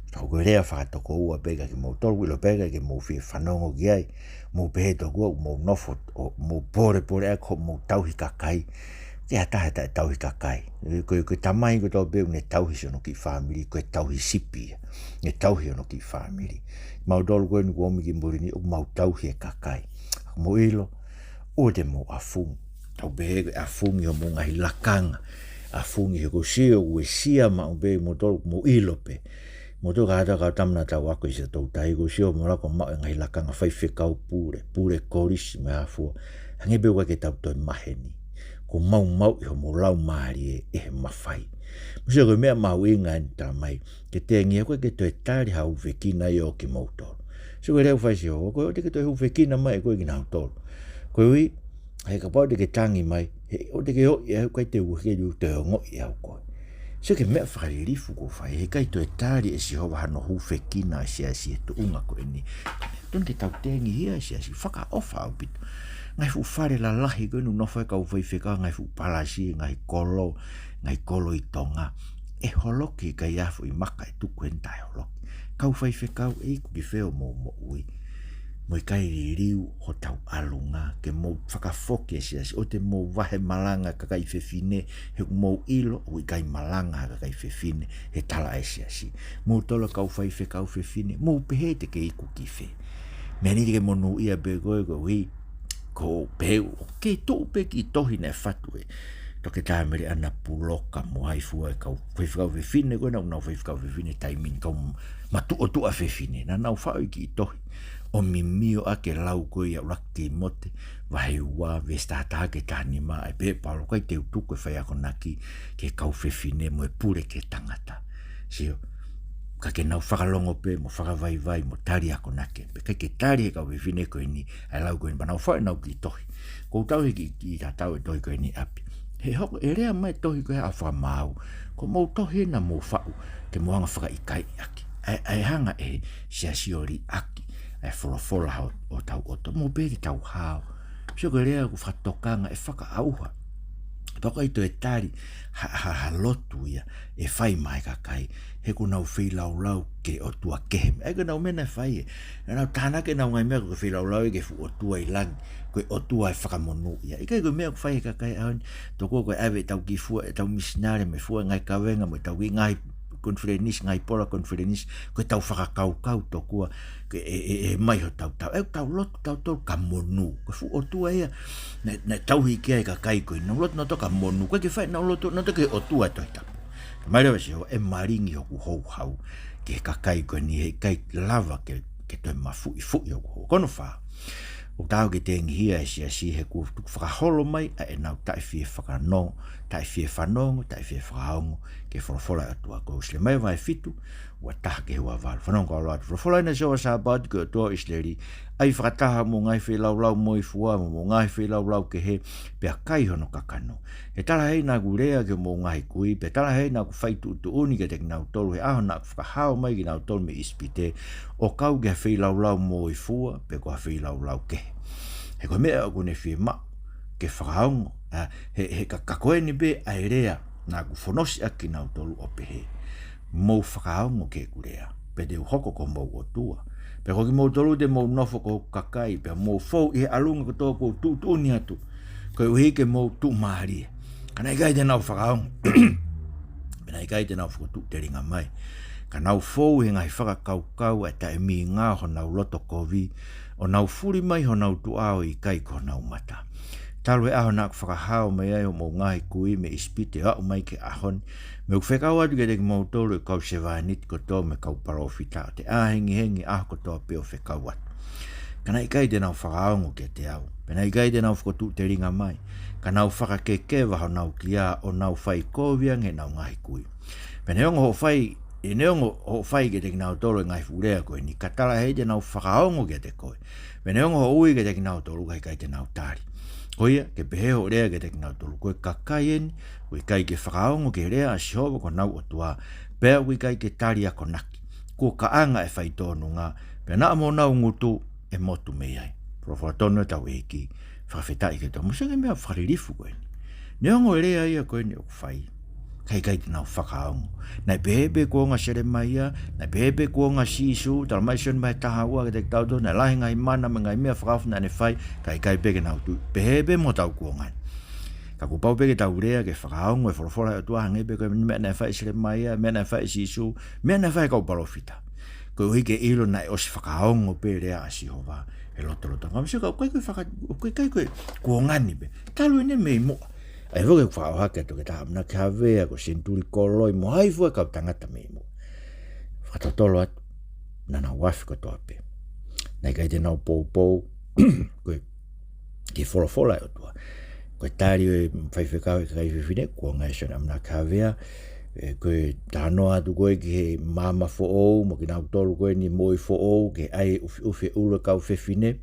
Ka ko e lea fakatokoua pē kia kimoutolu, ʻilo pē ʻikai ke mou fie fanongo ki ai, mou pehē tokua ʻoku mou nofo ʻo mou polepole ai ko hoʻomou tauhi kakai. Ke ʻata he taʻetauhi kakai. Ko e, ko e tamai kotoa pē ʻoku ne tauhi siʻono kiʻi fāmili, ko e tauhi sipi ia. Ne tauhi hono kiʻi fāmili. Mautolu ko eni kuo ʻomi ki muli ni ʻoku mau tauhi e kakai. Mou ʻilo, ʻoua te mou ʻafungi. Tau pehē ko e ʻafungi homou ngaahi lakanga. ʻAfungi he ko e sio, uesia maʻu pē, moutolu, mou ʻilo pē. Moutolu kātoa kau tama naʻa tau ako ʻi Siaʻatoutai, ko e sio mo lako maʻu e ngaahi lakanga faifekau pule, pule kolisi mo e hā fua. Hangē pē ʻoku ʻikai ke tau toe maheni. Kuo maumauʻi homou laumālie ʻe he mafai. Mou sio ko e meʻa mahuʻinga eni tala mai, ke tengi, ʻoku ʻikai ke toe tali ha hūfekina ia ʻo kimoutolu. Sio ko e lea ʻoku fai ʻe Sihova, ko e ʻoua te ke toe hūfekina mai ʻe koe kinautolu. Koeʻuhi, he kapau te ke tangi mai, he ʻoua te ke ʻoʻi au, ʻikai te u, ke u toe ongoʻi au koe. Sio ki he meʻa fakalilifu kuo fai, he ʻikai toe tali ʻe Sihova hano hūfekina e siasi he tuʻunga ko eni. Tonu ke tau tengihia e siasi, fakaʻofa ʻaupito. Ngaahi fuʻu fale lalahi ko eni ʻoku nofo ai e kau faifekau, ngaahi fuʻu palasi, ngaahi kolo, ngaahi kolo ʻi Tonga. ʻE holoki, ʻikai ha foʻi maka ʻe tuku heni taʻe holoki. Kau faifekau, ʻe iku ki fē hoʻomou moʻui? Mou ʻikai liliu hotau ʻalunga, ke mou fakafoki e siasi, ʻoua te mou vahe malanga kakai fefine, he ʻoku mou ʻilo ʻoku ʻikai malanga ha kakai fefine he tala ʻa e siasi. Moutolu kau faifekau fefine, mou pehē te ke iku ki fē? Meʻa ni te ke monūʻia pē koe, koeʻuhi ko e peu, ke tuʻu pē kiʻi tohi naʻe fatu ʻe Toketā Meleʻana Puloka mo hai fua e kau faifekau fefine ko ē naʻa nau faifekau fefine taimi ni, kau matuʻotuʻa fefine. Naʻa nau faʻu e kiʻi tohi ʻo mimioʻaki e lau ko ia ʻuluaki Tīmote, vahe ua, veesi taha taha ki he taha nima, ʻa e pehē ʻe Paula, ʻikai te u tuku e faiakonaki ki he kau fefine mo e pule ki he tangata. Sio, ka ke nau fakalongo pē, mo fakavaivai, mo tali akonaki. Pea ʻikai ke tali ʻe he kau fefine ko eni ʻa e lau ko eni, pea nau faʻu ʻenau kiʻi tohi. Ko u tauhi kiʻi, kiʻi tatau e tohi ko eni ʻi ʻapi. He hoko, ʻe lea mai e tohi ko ē ʻa e fakamaau. Ko hoʻomou tohi ē naʻa mou faʻu, te mou hanga fakaʻikaiʻi ʻaki. ʻA e, ʻa e hanga ʻe he siasi ʻo liʻaki ʻa e folofola ʻo, ʻo hotau ʻOtua. Mou pehē te tau hao. Sio ko e lea ʻoku fakatokanga, ʻe fakaʻauha. Pea ʻoku ʻikai toe tali ha, ha, ha lotu ia ʻe fai mai e kakai, he kuo nau feilaulau ki he ʻotua kehe. ʻA ia ko ʻenau meʻa naʻe fai ē, naʻa nau tānaki ʻenau ngaahi meʻa ko e feilaulau ia ki he fuʻu ʻotua ʻi langi, ko e ʻotua ʻo e fakamonū ia. ʻIkai ko e meʻa ʻoku fai ʻe he kakai ʻaho ni, tokua ko e ʻave ʻetau kiʻi fua, ʻetau misinale mo e fua e ngaahi kavenga mo ʻetau kiʻi ngaahi konifelenisi, ngaahi pola konifelenisi, ko ʻetau fakakaukau tokua, ke ʻe, ʻe, ʻe mai hotau tau. ʻE, tau lotu tautolu ka monū. Ko e fuʻu ʻotua ia naʻe, naʻe tauhi ki ai e kakai ko ē. Nau lotu nautolu ka monū. ʻOku ʻikai ke fai, nau lotu nautolu ki he ʻOtua ʻo e Tohi Tapu. Mai leva ʻe Sihova, ʻe malingi hoku houhau ki he kakai ko eni, heʻikai lava ke, ke toe mafuʻifuʻi hoku houhau. Ko hono fā, ʻoku taau ke tengihia e siasi he kuo tuku fakaholo mai ʻa ʻenau taʻefiefanongo, taʻefiefanongo, taʻefiefakaongo ki he folofola ʻa e ʻOtua. Ko Selemaia vahe fitu, ua taha ki he ua valu. Fanongo kau loa atu. Folofola eni ʻa Sihova Sāpaoti, ko e ʻOtua ʻo ʻIsileli: ʻAi fakataha hoʻomou ngaahi feilaulau moifua mo hoʻomou ngaahi feilaulau kehe, pea kai hono kakano. He talaʻehai naʻa ku lea ki hoʻomou ngaahi kui, pea talaʻehai naʻa ku fai tuʻutuʻuni kiate kinautolu he ʻaho naʻa ku fakahao mai kinautolu mei ʻIsipite, ʻo kau ki ha feilaulau moifua pe ko ha feilaulau kehe. He ko e meʻa ʻoku ne fiemaʻu ke fakaongo, ʻa, he, he ka, ka ko eni pē ʻa e lea naʻa ku fonosi ʻaki kinautolu ʻo pehē: Mou fakaongo ki heʻeku lea, pea te u hoko ko homou ʻOtua, pea ko kimoutolu te mou nofo ko hoku kakai, pea mou fou ʻi he ʻalunga kotoa kuo u tuʻutuʻuni atu, koeʻuhi ke mou tuʻumālie. Ka naʻe ʻikai te nau fakaongo, pea naʻe ʻikai te nau fokotuʻu telinga mai. Ka nau fou ʻi he ngaahi fakakaukau ʻa e taʻemīngā ʻo honau loto kovi, ʻo nau fuli mai honau tuʻa ʻo ʻikai ko honau mata. Talu e ʻaho naʻa ku fakahao mai ai hoʻomou ngaahi kui mei ʻIsipite ʻo aʻu mai ki he ʻaho ni, mo ʻeku fekau atu kiate kimoutolu ʻeku kau sevāniti kotoa mo e kau palōfita, ʻo te ʻā hengihengi ʻaho kotoa pē ʻo fekau atu. Ka naʻe ʻikai te nau fakaongo kiate au, pea naʻe ʻikai te nau fokotuʻu telinga mai. Ka nau fakakekeva honau kia, ʻo nau fai kovi ange ʻenau ngaahi kui. Pea neongo hoʻo fai, ʻe neongo hoʻo fai kiate kinautolu e ngaahi fuʻu lea ko eni, ka talaʻehai te nau fakaongo kiate koe. Pea neongo hoʻo ui kiate kinautolu, ka ʻikai te nau tali. Ko ia, ke pehē hoʻo lea kiate kinautolu: Ko e kakai eni ʻoku ʻikai ke fakaongo ki he lea ʻa Sihova ko honau ʻOtua, pea ʻoku ʻikai ke tali akonaki. Kuo kaʻanga ʻa e faitōnunga, pea naʻa mo honau ngutu ʻe motu mei ai. Folofola tonu ʻa hotau ʻEiki. Fakafetaʻi ki he ʻOtua. Mou sio ki he meʻa fakalilifu ko eni. Neongo e lea ia ko eni ʻoku fai, ka ʻikai te nau fakaongo. Naʻe pehē pē kuonga Selemaia, naʻe pehē pē kuonga Sīsū, talamai ʻe Sione vahe taha ua kiate kitautolu, naʻe lahi e ngaahi mana mo e ngaahi meʻa fakaofo naʻa ne fai, ka ʻikai pē ke nau tui. Pehē pē mo hotau kuonga ni. Ka kuo pau pē ke tau lea ke fakaongo e folofola ʻa e ʻOtua, hangē pē ko e meʻa naʻe fai ʻe Selemaia, meʻa naʻe fai ʻe Sīsū, meʻa naʻe fai ʻe he kau palōfita. Koeʻuhi ke ʻilo naʻe ʻosi fakaongo pē e lea ʻa Sihova he lotolotonga. Mou sio ka ʻoku ʻikai ko e faka-, ʻoku ʻikai ko e kuonga ni pē. Talu eni mei muʻa. ʻA ia foki ʻoku fakaʻohake atu ki he Toketā ʻAmanaki Havea, ko e senituli koloi mo hai fua e kau tangata mei muʻa. Fakatotolo atu, naʻa nau afe kotoa pē. Naʻe ʻikai te nau poupou, ko e, ki he folofola ʻa e ʻOtua. Ko e tali ʻo e faifekau ʻa e kakai fefine, kuonga ʻo Sione ʻAmanaki Havea, ʻe, ko e talanoa atu ko ē ki he maama foʻou, mo kinautolu ko eni moʻui foʻou, ke ʻai ʻufiʻufi e ʻulu ʻo e kau fefine.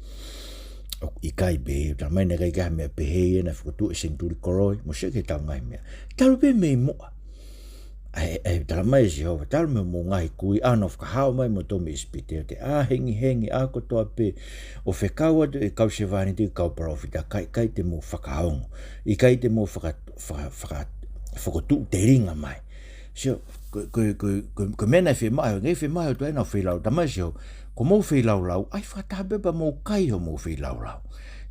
ʻOku ʻikai pē, talamai naʻe ʻikai ke ʻi ai ha meʻa pehē ia naʻe fokotuʻu ʻe he senituli koloi, mou sio ki heʻetau ngaahi meʻa. Talu pē mei muʻa. ʻA e, ʻa e, talamai ʻe Sihova, talu mei hoʻomou ngaahi kui, ʻaho naʻa ku fakahao mai kimoutolu mei ʻIsipite, ʻo te ʻā hengihengi ʻaho kotoa pē ʻo fekau atu e kau sevāniti, kau palōfita, ka ʻikai te mou fakaongo, ʻikai te mou faka-, faka-, faka-, fokotuʻu telinga mai. Sio, ko, ko, ko, ko, ko e meʻa naʻe fiemaʻu, naʻe fiemaʻu ʻe he ʻOtua ʻenau feilaulau, talamai ʻe Sihova, ko hoʻomou feilaulau, ʻai fakataha pē pea mou kai hoʻomou feilaulau.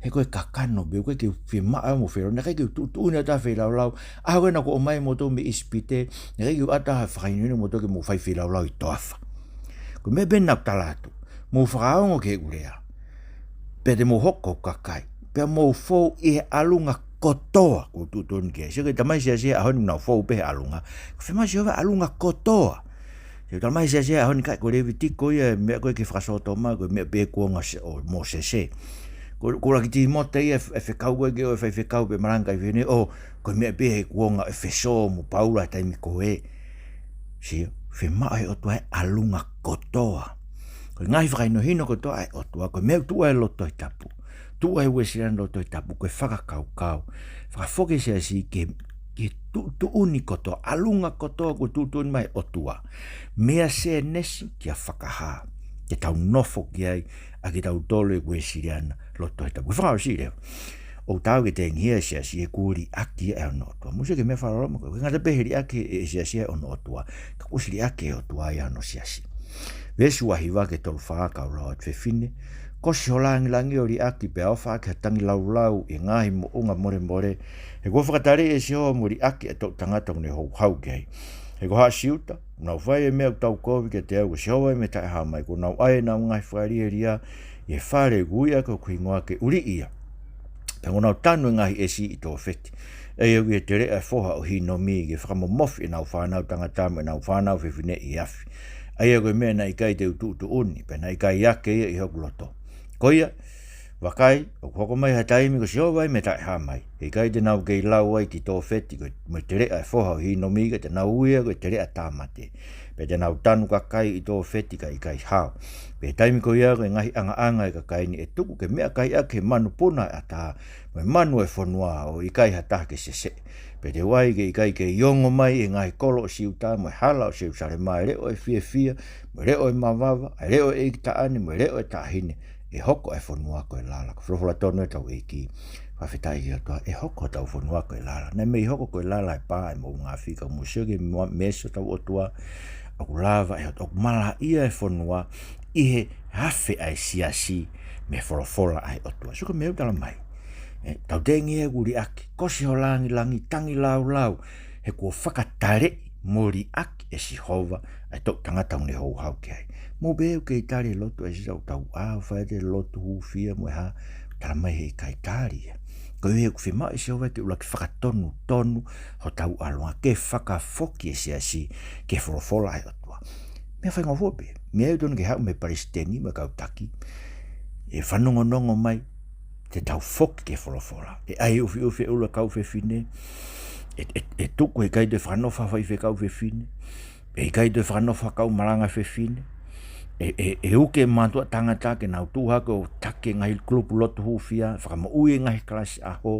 He ko e kakano pē, ʻoku ʻikai ke u fiemaʻu hoʻomou feilaulau, naʻe ʻikai ke u tuʻutuʻuni atu ha feilaulau, ʻaho ko ē naʻa ku ʻomai kimoutolu mei ʻIsipite, naʻe ʻikai ke u ʻatu ha fakahinohino kimoutolu ke mou fai feilaulau ʻi he toafa. Ko e meʻa pē naʻa ku tala atu, mou fakaongo ki heʻeku lea, pea te mou hoko ko hoku kakai, pea mou fou ʻi he ʻalunga kotoa kuo u tuʻutuʻuni ki ai. Sio ki he tamai siasi he ʻaho ni, nau fou pē he ʻalunga. Ko e fiemaʻu ʻe Sihova e ʻalunga kotoa. Sio ki he tamai siasi he ʻaho ni, ʻikai ko e Levitiko ia, meʻa ko ē ki he fakasōtoma, ko e meʻa pē kuonga ʻo Mōsese. Ko, ko e ʻUluaki Tīmote ia, e fekau ko ē ki he ʻū faifekau pea malanga ki ai, ʻo, ko e meʻa pē he kuonga ʻo ʻEfesō mo Paula he taimi ko ē. Sio, fiemaʻu ʻe he ʻOtua e ʻalunga kotoa. Ko e ngaahi fakahinohino kotoa ʻa e ʻOtua, ko e meʻa ʻoku tuʻu ai e lotu Tohi Tapu, tuʻu ai e Uēsiliana lotu Tohi Tapu, ko e fakakaukau. Fakafoki e siasi ki he, ki he tuʻutuʻuni kotoa, ʻalunga kotoa kuo tuʻutuʻuni mai ʻe he ʻOtua. Mei Sēnesi kia Fakahā. Ke tau nofo ki ai ʻa kitautolu e Uēsiliana lotu Tohi Tapu. Ko e fakaʻosi leva. ʻoku taau ke tengihia e siasi he kuo liʻaki ia ʻe hono ʻotua. Mou sio ki he meʻa fakaloloma ko ē, ʻoku ʻikai ngata pē he liʻaki ʻe he siasi ʻa hono ʻotua, ka kuo ʻosi liʻaki ʻe he ʻOtua ia hono siasi. Veesi ua hiva ki he tolu fā, kau lau atu: Fefine, kosi ho langilangi ʻo liʻaki, pea ʻofa ʻaki ha tangilaulau ʻi he ngaahi moʻunga molemole, he kuo fakataleʻi ʻe Sihova mo liʻaki ʻa e toʻu tangata ʻoku ne houhau ki ai. He ko haʻa Siuta, ʻoku nau fai e meʻa ʻoku taukovi kiate au, ko Sihova ia mei he Taʻehāmai, kuo nau ʻai ʻenau ngaahi fakalielia ʻi he fale ʻoku ui ʻaki hoku hingoa ke ʻuliʻi ia. Pea kuo nau tanu e ngaahi ʻesi ʻi Tofeti, ʻa ia ʻoku ʻi he teleʻa ʻo e foha ʻo Hinomi, ke fakamomofi ʻenau fānau tangata mo ʻenau fānau fefine ʻi he afi, ʻa ia ko e meʻa naʻe ʻikai te u tuʻutuʻuni, pea naʻe ʻikai ake ia ʻi hoku loto. Ko ia, vakai, ʻoku hoko mai ha taimi, ko Sihova ia mei he Taʻehāmai, he ʻikai te nau kei lau ai ki Tofeti, ko e, mo e teleʻa ʻo e foha ʻo Hinomi, ka te nau ui ia ko e teleʻa tāmate. Pea te nau tanu kakai ʻi Tofeti kae ʻikai hao. Pea taimi ko ia ko e ngaahi ʻangaʻanga ʻo e kakai ni ʻe tuku ke meʻakai ʻaki he manupuna ʻo e ʻatā, mo e manu ʻo e fonua, ʻo ʻikai ha taha ke seseʻe. Pea te u ʻai ke ʻikai kei ongo mai ʻi he ngaahi kolo ʻo Siuta mo e hala ʻo Selusalema ʻa e leʻo ʻo e fiefia, mo e leʻo ʻo e mavava, ʻa e leʻo ʻo e ʻeiki taʻane mo e leʻo ʻo e taʻahine, ʻe hoko ʻa e fonua ko e lala. Ko e folofola tonu ʻa hotau ʻEiki. Fakafetaʻi ki he ʻOtua, ʻe hoko hotau fonua ko e lala. Naʻe mei hoko ko e lala e pā ʻo e moʻunga afi, ka mou sio ki he meesi ʻa hotau ʻOtua, ʻoku lava ʻe he ʻOtua, ʻoku malaʻia e fonua ʻi he afe ʻa e siasi mei he folofola ʻa e ʻOtua. Sio ki he meʻa ʻoku tala mai. ʻE, tau tengi he kuo liʻaki, kosi ho langilangi, tangilaulau, he kuo fakataleʻi mo liʻaki ʻe Sihova ʻa e toʻu tangata ʻoku ne houhau ki ai. Mou pehē ʻoku kei tali e lotu ʻa e siasi, ʻoku tau ʻā ʻo fai atu e lotu hūfia mo e hā, tala mai he ʻikai tali ia. Koeʻuhi he ʻoku fiemaʻu ʻe Sihova ke ʻuluaki fakatonutonu hotau ʻaluʻanga ke fakafoki e siasi ki he folofola ʻa e ʻOtua. Meʻa faingofua pē, meʻa ʻoku totonu ke haʻu mei he palesiteni mo e kau taki, ʻe fanongonongo mai, te tau foki ki he folofola. ʻE ʻai ʻufiʻufi e ʻulu ʻo e kau fefine, ʻe, ʻe, ʻe tuku he ʻikai toe fakanofo ha faifekau fefine, ʻe ʻikai toe fakanofo ha kau malanga fefine, ʻe, ʻe, ʻe uke e mātuʻa tangata ke nau tuʻu hake ʻo taki e ngaahi kulupu lotu hūfia, fakamoʻui e ngaahi kalasi ʻaho,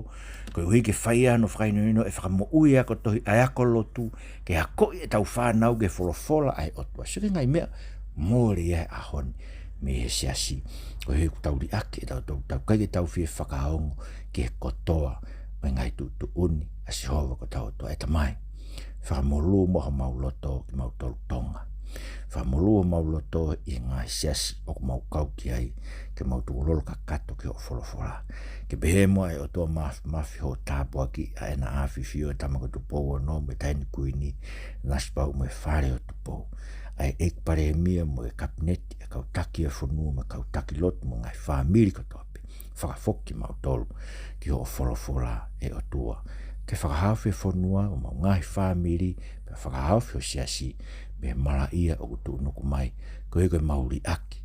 koeʻuhi ke fai ai hano fakahinohino, ʻe fakamoʻui e ako tohi, ʻa e ako lotu, ke akoʻi ʻetau fānau ki he folofola ʻa e ʻOtua. Sio ki he ngaahi meʻa mole ia he ʻaho ni mei he siasi. Koeʻuhi ʻoku tau liʻaki ʻe tautolu, tau ʻikai ke tau fie fakaongo ki he kotoa ʻo e ngaahi tuʻutuʻuni ʻa Sihova ko hotau ʻOtua. ʻE Tamai, fakamolū muʻa homau loto kimautolu Tonga. Fakamolū homau loto ʻi he ngaahi siasi ʻoku mau kau ki ai, ke mau tukulolo kakato ki hoʻo folofola. Ke pehē muʻa ʻe ʻOtua Māfimafi hoʻo tāpuakiʻi ʻa ʻEna ʻAfifio, ʻa e Tama ko Tupou Ono, mo e Taʻahine Kuini Nanasipauʻu mo e Fale ʻo Tupou, ʻa e ʻEiki Palēmia mo e Kapineti, ʻa e kau taki ʻo e fonua mo e kau taki lotu mo e ngaahi fāmili kotoa pē. Fakafoki kimautolu ki hoʻo folofola, ʻe ʻOtua, ke fakahaofi e fonua mo homau ngaahi fāmili, pea fakahaofi ho siasi mei he malaʻia ʻoku tuʻunuku mai, koeʻuhi ko ʻemau liʻaki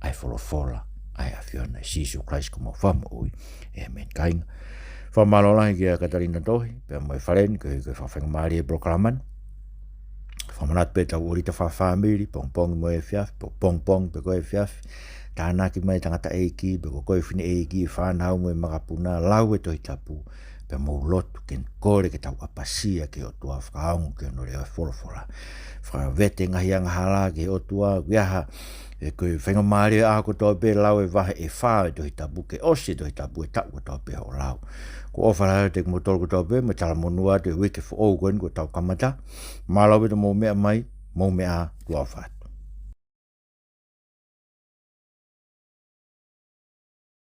ʻa e folofola ʻa e ʻAfiona, ʻia Sīsū Kalaisi ko homau Fakamoʻui. ʻĒmeni. Kāinga, fakamālō lahi kia Katalina Tohi pea mo e fale ni, koeʻuhi ko e fakafaingamālie e polokalama ni. Fakamanatu pē ʻetau ʻōlita fakafāmili, pongipongi mo e efiafi, pe pongipongi pe ko e efiafi. Tānaki mai e tangataʻeiki, pe ko e fineʻeiki, fānau mo e makapuna, lau e Tohi Tapu, pea mou lotu ke kole ke tau ʻapasia ki he ʻOtua, fakaongo ki hono leʻo ʻo e folofola. Fakavete e ngaahi angahala ki he ʻOtua, ʻoku ʻi ai ha, ʻe, ko e faingamālie ʻaho kotoa pē lau e vahe ʻe fā ʻo e Tohi Tapu, ke ʻosi e Tohi Tapu he taʻu kotoa pē hoʻo lau. Ko e ʻofa lahi atu kiate kimoutolu kotoa pē, mo e talamonū atu he uike foʻou ko eni kuo tau kamata. Mālō ʻaupito hoʻomou meʻa mai, mou meʻa ā, tuʻa ʻofa atu.